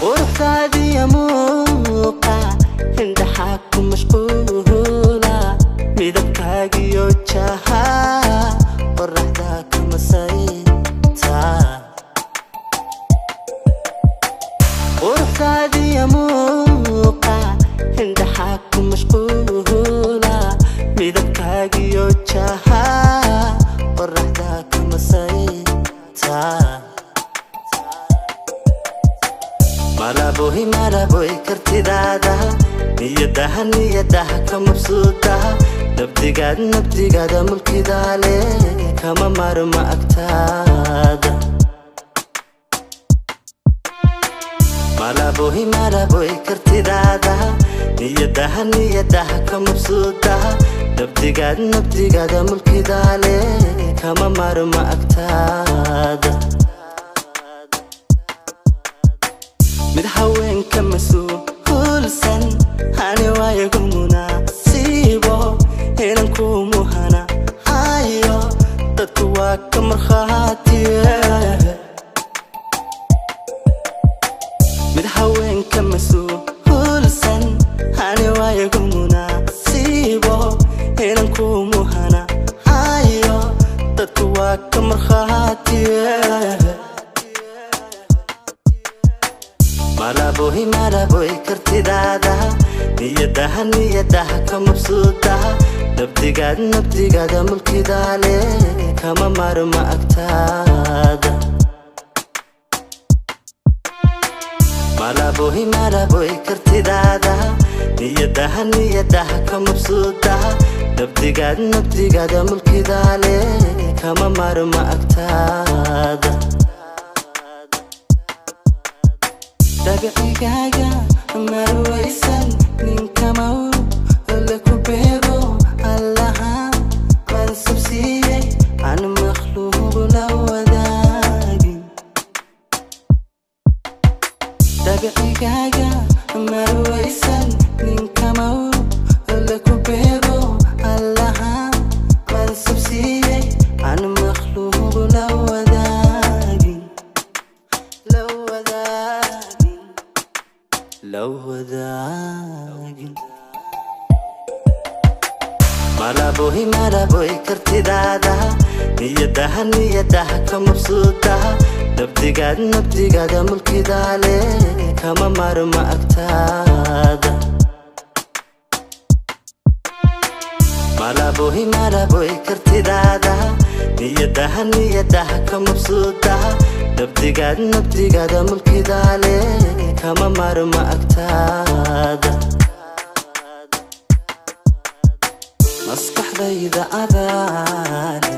Quruxdaadiya muuqa indhaxaa ku mashquula, midabkaagiyo jaha qoraxdaa ka masayta. Quruxdaadiya muuqa indhaxaa ku mashquula, midabkaagiyo jaha qoraxdaa ka masayta. Malaboy, malaboy, kartidaada niyadaha, niyadaha ka mabsuuda. Nabdigaad, nabdigaada mulkidaale, kama maarma agtaada. Malaboy, malaboy, kartidaada niyadaha, niyadaha ka mabsuuda. Nabdigaad, nabdigaada mulkidaale, kama maarma agtaada. Mid haweenka mas-uulsan hani waayagu munaasiibo, inan ku muhana hayo, dadku waa ka markhaatiye. Mid haweenka mas-uulsan hani waayagu munaasiibo, inan ku muhana hayo, dadku waa ka markhaatiye. Malaboy, malaboy, kartidaada niyadaha, niyadaha ka mabsuuda. Nabdigaad, nabdigaada mulkidaale, kama maarma agtaada. Malaboy, malaboy, kartidaada niyadaha, niyadaha ka mabsuuda. Nabdigaad, nabdigaada mulkidaale, kama maarma agtaada. Dabcigaaga marwaysan ninkamaw la ku beego, Allaha mansab siiyey aan makhluuq la wadaagin. Dabcigaaga marwaysan ninkamaw la ku beego, Allaha mansab siiyey aan makhluuq la wadaagin, la wadaagin, la wadaagin. Malaboy, malaboy, kartidaada niyadaha, niyadaha ka mabsuuda. Nabdigaad, nabdigaada mulkidaale, kama maarma agtaada. Malaboy, malaboy, kartidaada niyadaha, niyadaha ka mabsuuda. Nabdigaad, nabdigaada mulkidaale, kama maarma agtaada. Maskaxdayda adaale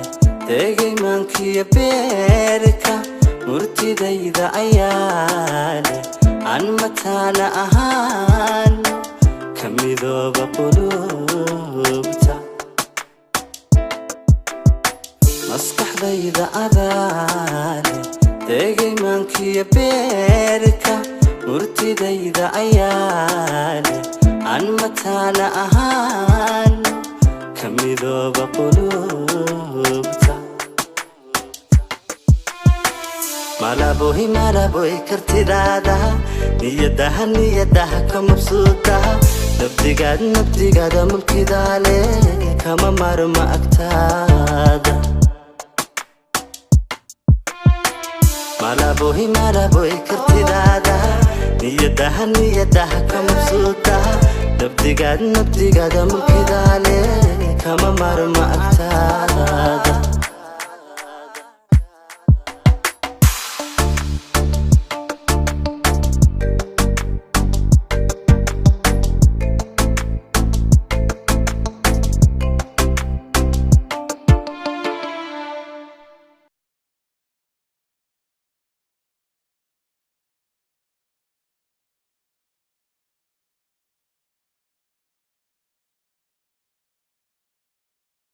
tegay maankiyo beerka, murtidayda ayaale aan mataana ahaan ka midooba qulubta. Maskaxdayda adaale tegay maankiyo beerka, murtidayda ayaale aan mataana ahaan ka midooba qulubta. Malaboy, malaboy, kartidaada niyadaha, niyadaha ka mabsuuda. Nabdigaad, nabdigaada mulkidaale, kama maarma agtaada. Malaboy, malaboy, kartidaada niyadaha, niyadaha ka mabsuuda. Nabdigaad, nabdigaada mulkidaale, kama maarma agtaada.